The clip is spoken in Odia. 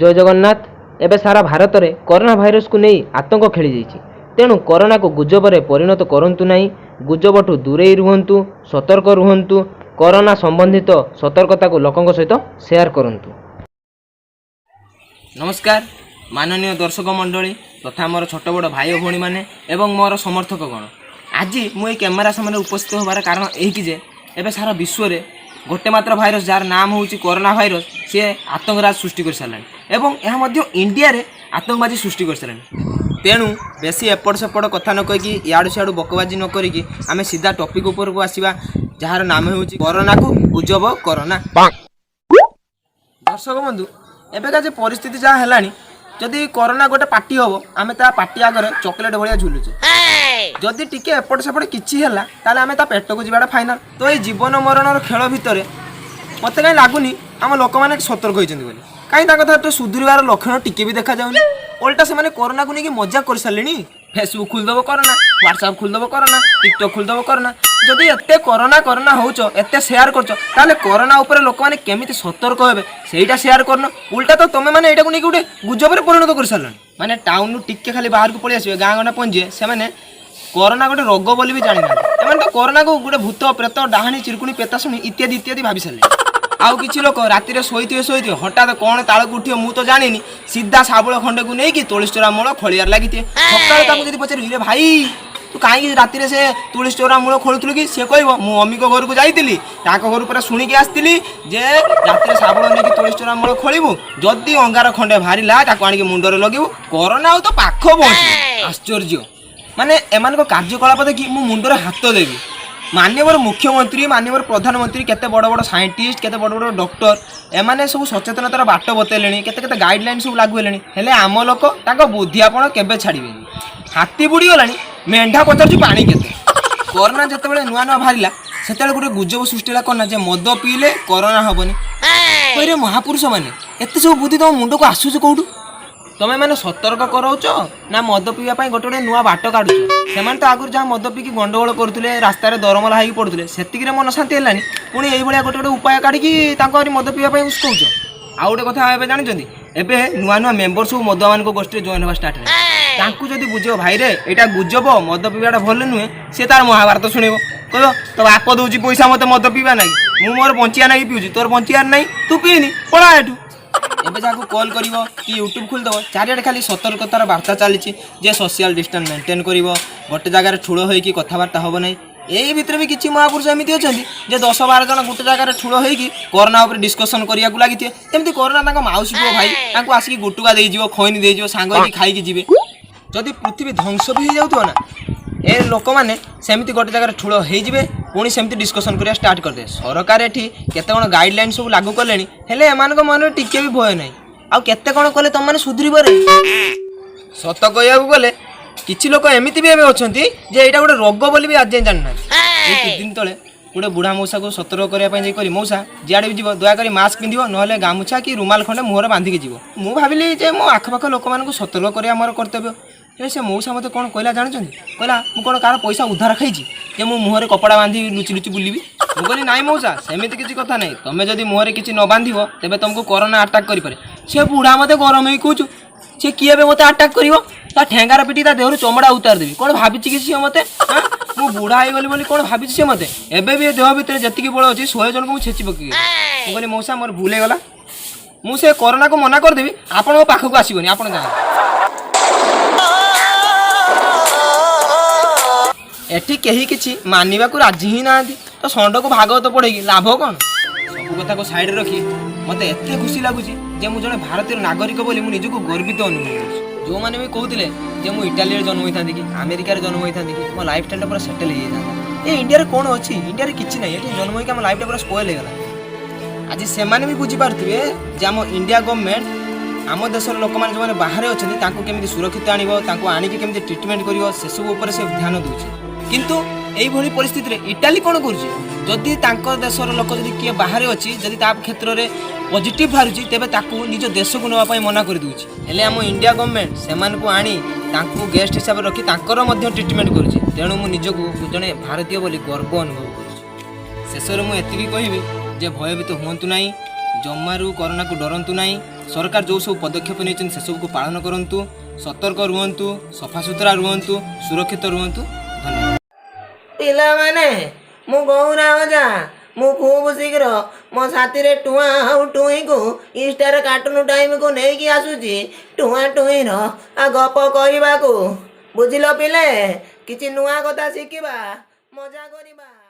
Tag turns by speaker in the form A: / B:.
A: ଜୟ ଜଗନ୍ନାଥ। ଏବେ ସାରା ଭାରତରେ କରୋନା ଭାଇରସକୁ ନେଇ ଆତଙ୍କ ଖେଳିଯାଇଛି। ତେଣୁ କରୋନାକୁ ଗୁଜବରେ ପରିଣତ କରନ୍ତୁ ନାହିଁ। ଗୁଜବଠୁ ଦୂରେଇ ରୁହନ୍ତୁ, ସତର୍କ ରୁହନ୍ତୁ, କରୋନା ସମ୍ବନ୍ଧିତ ସତର୍କତାକୁ ଲୋକଙ୍କ ସହିତ ସେୟାର କରନ୍ତୁ। ନମସ୍କାର ମାନନୀୟ ଦର୍ଶକ ମଣ୍ଡଳୀ ତଥା ମୋର ଛୋଟ ବଡ଼ ଭାଇ ଓ ଭଉଣୀମାନେ ଏବଂ ମୋର ସମର୍ଥକଗଣ। ଆଜି ମୁଁ ଏଇ କ୍ୟାମେରା ସାମ୍ନାରେ ଉପସ୍ଥିତ ହେବାର କାରଣ ଏହିକି ଯେ ଏବେ ସାରା ବିଶ୍ୱରେ ଗୋଟେ ମାତ୍ର ଭାଇରସ୍, ଯାହାର ନାମ ହେଉଛି କରୋନା ଭାଇରସ୍, ସିଏ ଆତଙ୍କରାଜ ସୃଷ୍ଟି କରିସାରିଲାଣି ଏବଂ ଏହା ମଧ୍ୟ ଇଣ୍ଡିଆରେ ଆତଙ୍କବାଦୀ ସୃଷ୍ଟି କରିସାରିଲାଣି। ତେଣୁ ବେଶୀ ଏପଟ ସେପଟ କଥା ନ କହିକି, ଇଆଡ଼ୁ ସିଆଡ଼ୁ ବକବାଜି ନ କରିକି ଆମେ ସିଧା ଟପିକ୍ ଉପରକୁ ଆସିବା, ଯାହାର ନାମ ହେଉଛି କରୋନାକୁ ଗୁଜବ କରୋନା। ଦର୍ଶକ ବନ୍ଧୁ, ଏବେକା ଯେ ପରିସ୍ଥିତି ଯାହା ହେଲାଣି, ଯଦି କରୋନା ଗୋଟେ ପାର୍ଟି ହବ, ଆମେ ତା ପାର୍ଟି ଆଗରେ ଚକୋଲେଟ୍ ଭଳିଆ ଝୁଲୁଛେ। ଯଦି ଟିକେ ଏପଟ ସେପଟ କିଛି ହେଲା, ତାହେଲେ ଆମେ ତା ପେଟକୁ ଯିବାଟା ଫାଇନାଲ। ତ ଏଇ ଜୀବନ ମରଣର ଖେଳ ଭିତରେ ମୋତେ କାହିଁ ଲାଗୁନି ଆମ ଲୋକମାନେ ସତର୍କ ହେଇଛନ୍ତି ବୋଲି। କାହିଁ ତାଙ୍କ କଥା ସୁଧୁରିବାର ଲକ୍ଷଣ ଟିକେ ବି ଦେଖାଯାଉନି। ଓଲଟା ସେମାନେ କରୋନାକୁ ନେଇକି ମଜା କରିସାରିଲେଣି। ଫେସବୁକ୍ ଖୋଲିଦେବ କରୋନା, ହ୍ୱାଟ୍ସଆପ୍ ଖୋଲିଦେବ କରୋନା, ଟିକଟକ୍ ଖୋଲିଦେବ କରୋନା। ଯଦି ଏତେ କରୋନା କରୋନା ହଉଛ, ଏତେ ସେୟାର କରୁଛ, ତାହେଲେ କରୋନା ଉପରେ ଲୋକମାନେ କେମିତି ସତର୍କ ହେବେ, ସେଇଟା ସେୟାର କରୁନ। ଉଲ୍ଟା ତ ତମେ ମାନେ ଏଇଟାକୁ ନେଇକି ଗୋଟେ ଗୁଜବରେ ପରିଣତ କରିସାରିଲଣି। ମାନେ ଟାଉନରୁ ଟିକେ ଖାଲି ବାହାରକୁ ପଳେଇ ଆସିବେ, ଗାଁ ଗଣ୍ଡା ପହଞ୍ଚିବେ, ସେମାନେ କରୋନା ଗୋଟେ ରୋଗ ବୋଲି ବି ଜାଣିନାହାନ୍ତି। ଏମାନେ ତ କରୋନାକୁ ଗୋଟେ ଭୂତ, ପ୍ରେତ, ଡାହାଣୀ, ଚିରକୁଣି, ପେତାଶୁଣି ଇତ୍ୟାଦି ଇତ୍ୟାଦି ଭାବି ସାରିଲେଣି। ଆଉ କିଛି ଲୋକ ରାତିରେ ଶୋଇଥିବେ ଶୋଇଥିବେ, ହଠାତ୍ କ'ଣ ତାଳକୁ ଉଠିବ ମୁଁ ତ ଜାଣିନି, ସିଧା ଶାବଳ ଖଣ୍ଡେକୁ ନେଇକି ତୁଳସୀ ଚଉରା ମୂଳ ଖୋଳିବାରେ ଲାଗିଥିବେ। ସକାଳୁ ତାକୁ ଯଦି ପଚାରିବି, "ରେ ଭାଇ, ତୁ କାହିଁକି ରାତିରେ ସେ ତୁଳସୀ ଚଉରା ମୂଳ ଖୋଳୁଥିଲୁ କି?" ସେ କହିବ, "ମୁଁ ଅମିକ ଘରକୁ ଯାଇଥିଲି, ତାଙ୍କ ଘରୁ ପୁରା ଶୁଣିକି ଆସିଥିଲି ଯେ ରାତିରେ ଶାବଳ ନେଇକି ତୁଳସୀ ଚଉରା ମୂଳ ଖୋଳିବୁ, ଯଦି ଅଙ୍ଗାର ଖଣ୍ଡେ ବାହାରିଲା ତାକୁ ଆଣିକି ମୁଣ୍ଡରେ ଲଗେଇବୁ, କରୋନା ଆଉ ତୋ ପାଖ ପହଞ୍ଚିବ।" ଆଶ୍ଚର୍ଯ୍ୟ! ମାନେ ଏମାନଙ୍କ କାର୍ଯ୍ୟକଳାପ ଦେଖି ମୁଁ ମୁଣ୍ଡରେ ହାତ ଦେବି। ମାନ୍ୟବର ମୁଖ୍ୟମନ୍ତ୍ରୀ, ମାନ୍ୟବର ପ୍ରଧାନମନ୍ତ୍ରୀ, କେତେ ବଡ଼ ବଡ଼ ସାଇଣ୍ଟିଷ୍ଟ, କେତେ ବଡ଼ ବଡ଼ ଡକ୍ଟର, ଏମାନେ ସବୁ ସଚେତନତାର ବାଟ ବତେଇଲେଣି, କେତେ କେତେ ଗାଇଡ଼ଲାଇନ୍ ସବୁ ଲାଗୁ ହେଲେଣି। ହେଲେ ଆମ ଲୋକ ତାଙ୍କ ବୁଦ୍ଧି ଆପଣ କେବେ ଛାଡ଼ିବେନି। ହାତୀ ବୁଡ଼ିଗଲାଣି, ମେଣ୍ଢା ପଚାରୁଛି ପାଣି କେତେ। କରୋନା ଯେତେବେଳେ ନୂଆ ନୂଆ ବାହାରିଲା, ସେତେବେଳେ ଗୋଟେ ଗୁଜବ ସୃଷ୍ଟି ହେଲା କ'ଣ ନା ଯେ ମଦ ପିଇଲେ କରୋନା ହବନି। କହିରେ ମହାପୁରୁଷ ମାନେ, ଏତେ ସବୁ ବୁଦ୍ଧି ତମ ମୁଣ୍ଡକୁ ଆସୁଛି କୋଉଠୁ? ତମେ ମାନେ ସତର୍କ କରାଉଛ ନା ମଦ ପିଇବା ପାଇଁ ଗୋଟେ ଗୋଟେ ନୂଆ ବାଟ କାଢୁଛ? ସେମାନେ ତ ଆଗରୁ ଯାହା ମଦ ପିଇକି ଗଣ୍ଡଗୋଳ କରୁଥିଲେ, ରାସ୍ତାରେ ଦରମଲା ହେଇକି ପଡୁଥିଲେ, ସେତିକିରେ ମନ ଶାନ୍ତି ହେଲାନି, ପୁଣି ଏଇଭଳିଆ ଗୋଟେ ଗୋଟେ ଉପାୟ କାଢିକି ତାଙ୍କୁ ଆହୁରି ମଦ ପିଇବା ପାଇଁ ଉସ୍କଉଛ। ଆଉ ଗୋଟେ କଥା ଏବେ ଜାଣିଛନ୍ତି, ଏବେ ନୂଆ ନୂଆ ମେମ୍ବର ସବୁ ମଦୁଆମାନଙ୍କ ଗୋଷ୍ଠୀରେ ଜଏନ୍ ହେବା ଷ୍ଟାର୍ଟ ହେଲେ। ତାଙ୍କୁ ଯଦି ବୁଝିବ, "ଭାଇରେ, ଏଇଟା ଗୁଜବ, ମଦ ପିଇବାଟା ଭଲ ନୁହେଁ," ସେ ତାର ମହାଭାରତ ଶୁଣିବ। କହିବ, "ତୋ ବାପ ଦଉଛି ପଇସା ମତେ ମଦ ପିଇବା ନାଇଁ? ମୁଁ ମୋର ବଞ୍ଚିବା ନାଗି ପିଉଛି। ତୋର ବଞ୍ଚିବାର ନାହିଁ, ତୁ ପିଇନି, ପଳା ଏଠୁ।" ଏବେ ଯାହାକୁ କଲ୍ କରିବ କି ୟୁଟ୍ୟୁବ୍ ଖୋଲିଦେବ, ଚାରିଆଡ଼େ ଖାଲି ସତର୍କତାର ବାର୍ତ୍ତା ଚାଲିଛି ଯେ ସୋସିଆଲ ଡିଷ୍ଟାନ୍ସ ମେଣ୍ଟେନ୍ କରିବ, ଗୋଟେ ଜାଗାରେ ଠୁଳ ହେଇକି କଥାବାର୍ତ୍ତା ହେବ ନାହିଁ। ଏଇ ଭିତରେ ବି କିଛି ମହାପୁରୁଷ ଏମିତି ଅଛନ୍ତି ଯେ 10-12 ଜଣ ଗୋଟେ ଜାଗାରେ ଠୁଳ ହେଇକି କରୋନା ଉପରେ ଡିସ୍କସନ୍ କରିବାକୁ ଲାଗିଥିବେ, ଯେମିତି କରୋନା ତାଙ୍କ ମାଉସୀ ପୁଅ ଭାଇ, ତାଙ୍କୁ ଆସିକି ଗୁଟୁକା ଦେଇଯିବ, ଖଇନି ଦେଇଯିବ, ସାଙ୍ଗ ହେଇକି ଖାଇକି ଯିବେ। ଯଦି ପୃଥିବୀ ଧ୍ୱଂସ ବି ହେଇଯାଉଥିବ ନା, ଏ ଲୋକମାନେ ସେମିତି ଗୋଟେ ଜାଗାରେ ଠୁଳ ହେଇଯିବେ, ପୁଣି ସେମିତି ଡିସ୍କସନ୍ କରିବା ଷ୍ଟାର୍ଟ କରିଦେବେ। ସରକାର ଏଠି କେତେ କ'ଣ ଗାଇଡ଼ଲାଇନ୍ ସବୁ ଲାଗୁ କଲେଣି, ହେଲେ ଏମାନଙ୍କ ମନରେ ଟିକେ ବି ଭୟ ନାହିଁ। ଆଉ କେତେ କ'ଣ କଲେ ତମମାନେ ସୁଧୁରିବ ରେ? ସତ କହିବାକୁ ଗଲେ କିଛି ଲୋକ ଏମିତି ବି ଏବେ ଅଛନ୍ତି ଯେ ଏଇଟା ଗୋଟେ ରୋଗ ବୋଲି ବି ଆଜି ଯାଏଁ ଜାଣିନାହାନ୍ତି। ଏଇ କିଛି ଦିନ ତଳେ ଗୋଟେ ବୁଢ଼ା ମଉସାକୁ ସତର୍କ କରିବା ପାଇଁ ଯାଇ କହିଲି, "ମଉସା, ଯୁଆଡ଼େ ବି ଯିବ ଦୟାକରି ମାସ୍କ ପିନ୍ଧିବ, ନହେଲେ ଗାମୁଛା କି ରୁମାଲ ଖଣ୍ଡେ ମୁହଁରେ ବାନ୍ଧିକି ଯିବ।" ମୁଁ ଭାବିଲି ଯେ ମୋ ଆଖପାଖ ଲୋକମାନଙ୍କୁ ସତର୍କ କରିବା ମୋର କର୍ତ୍ତବ୍ୟ। ହେଲେ ସେ ମଉସା ମୋତେ କ'ଣ କହିଲା ଜାଣିଛନ୍ତି? କହିଲା, "ମୁଁ କ'ଣ କାହାର ପଇସା ଉଧାର ଖାଇଛି ଯେ ମୁଁ ମୁହଁରେ କପଡ଼ା ବାନ୍ଧି ଲୁଚି ଲୁଚି ବୁଲିବି?" ମୁଁ କହିଲି, "ନାଇଁ ମଉସା, ସେମିତି କିଛି କଥା ନାହିଁ। ତମେ ଯଦି ମୁହଁରେ କିଛି ନ ବାନ୍ଧିବ, ତେବେ ତମକୁ କରୋନା ଆଟାକ୍ କରିପାରେ।" ସେ ବୁଢ଼ା ମୋତେ ଗରମ ହେଇ କହୁଛୁ, "ସେ କିଏ ଏବେ ମୋତେ ଆଟାକ୍ କରିବ? ତା ଠେଙ୍ଗାର ପିଟି ତା ଦେହରୁ ଚମଡ଼ା ଉତାରି ଦେବି। କ'ଣ ଭାବିଛି କି ସିଏ ମୋତେ? ଆଁ? ମୁଁ ବୁଢ଼ା ହେଇଗଲି ବୋଲି କ'ଣ ଭାବିଛି ସିଏ ମୋତେ? ଏବେ ବି ଏ ଦେହ ଭିତରେ ଯେତିକି ବଳ ଅଛି, 100 ଜଣଙ୍କୁ ମୁଁ ଛେଚି ପକେଇବି।" ମୁଁ କହିଲି, "ମଉସା, ମୋର ଭୁଲ ହେଇଗଲା। ମୁଁ ସେ କରୋନାକୁ ମନା କରିଦେବି, ଆପଣଙ୍କ ପାଖକୁ ଆସିବନି, ଆପଣ ଯାଆନ୍ତୁ।" ଏଠି କେହି କିଛି ମାନିବାକୁ ରାଜି ହିଁ ନାହାନ୍ତି, ତ ଷଣ୍ଢକୁ ଭାଗବତ ପଢ଼େଇକି ଲାଭ କ'ଣ? ସବୁ କଥାକୁ ସାଇଡ଼ରେ ରଖି ମୋତେ ଏତେ ଖୁସି ଲାଗୁଛି ଯେ ମୁଁ ଜଣେ ଭାରତୀୟ ନାଗରିକ ବୋଲି ମୁଁ ନିଜକୁ ଗର୍ବିତ ଅନୁଭବ କରୁଛି। ଯେଉଁମାନେ ବି କହୁଥିଲେ ଯେ ମୁଁ ଇଟାଲୀରେ ଜନ୍ମ ହୋଇଥାନ୍ତି କି ଆମେରିକାରେ ଜନ୍ମ ହୋଇଥାନ୍ତି କି, ମୋ ଲାଇଫ୍ ଷ୍ଟାଇଲଟା ପୁରା ସେଟେଲ୍ ହେଇଯାଇଥାନ୍ତା, ଏ ଇଣ୍ଡିଆରେ କ'ଣ ଅଛି? ଇଣ୍ଡିଆରେ କିଛି ନାହିଁ, ଏଠି ଜନ୍ମ ହେଇକି ଆମ ଲାଇଫ୍ଟା ପୁରା ସ୍ପଏଲ୍ ହେଇଗଲା, ଆଜି ସେମାନେ ବି ବୁଝିପାରୁଥିବେ ଯେ ଆମ ଇଣ୍ଡିଆ ଗଭର୍ଣ୍ଣମେଣ୍ଟ ଆମ ଦେଶର ଲୋକମାନେ ଯେଉଁମାନେ ବାହାରେ ଅଛନ୍ତି, ତାଙ୍କୁ କେମିତି ସୁରକ୍ଷିତ ଆଣିବ, ତାଙ୍କୁ ଆଣିକି କେମିତି ଟ୍ରିଟମେଣ୍ଟ କରିବ, ସେସବୁ ଉପରେ ସେ ଧ୍ୟାନ ଦେଉଛି। କିନ୍ତୁ ଏଇଭଳି ପରିସ୍ଥିତିରେ ଇଟାଲୀ କ'ଣ କରୁଛି? ଯଦି ତାଙ୍କ ଦେଶର ଲୋକ ଯଦି କିଏ ବାହାରେ ଅଛି, ଯଦି ତା କ୍ଷେତ୍ରରେ ପଜିଟିଭ୍ ବାହାରୁଛି, ତେବେ ତାକୁ ନିଜ ଦେଶକୁ ନେବା ପାଇଁ ମନା କରିଦେଉଛି। ହେଲେ ଆମ ଇଣ୍ଡିଆ ଗଭର୍ଣ୍ଣମେଣ୍ଟ ସେମାନଙ୍କୁ ଆଣି ତାଙ୍କୁ ଗେଷ୍ଟ ହିସାବରେ ରଖି ତାଙ୍କର ମଧ୍ୟ ଟ୍ରିଟମେଣ୍ଟ କରୁଛି। ତେଣୁ ମୁଁ ନିଜକୁ ଜଣେ ଭାରତୀୟ ବୋଲି ଗର୍ବ ଅନୁଭବ କରୁଛି। ଶେଷରେ ମୁଁ ଏତିକି କହିବି ଯେ ଭୟଭୀତ ହୁଅନ୍ତୁ ନାହିଁ, ଜମାରୁ କରୋନାକୁ ଡରନ୍ତୁ ନାହିଁ। ସରକାର ଯେଉଁ ସବୁ ପଦକ୍ଷେପ ନେଇଛନ୍ତି ସେସବୁକୁ ପାଳନ କରନ୍ତୁ, ସତର୍କ ରୁହନ୍ତୁ, ସଫାସୁତୁରା ରୁହନ୍ତୁ, ସୁରକ୍ଷିତ ରୁହନ୍ତୁ। ଧନ୍ୟବାଦ।
B: ପିଲାମାନେ, ମୁଁ ଗୌରା ଅଜା। ମୁଁ ଖୁବ୍ ଶୀଘ୍ର ମୋ ସାଥିରେ ଟୁଆଁ ଆଉ ଟୁଇଁକୁ ଷ୍ଟାର କାର୍ଟୁନ ଟାଇମକୁ ନେଇକି ଆସୁଛି ଟୁଆଁ ଟୁଇଁର ଗପ କହିବାକୁ। ବୁଝିଲ ପିଲେ? କିଛି ନୂଆ କଥା ଶିଖିବା, ମଜା କରିବା।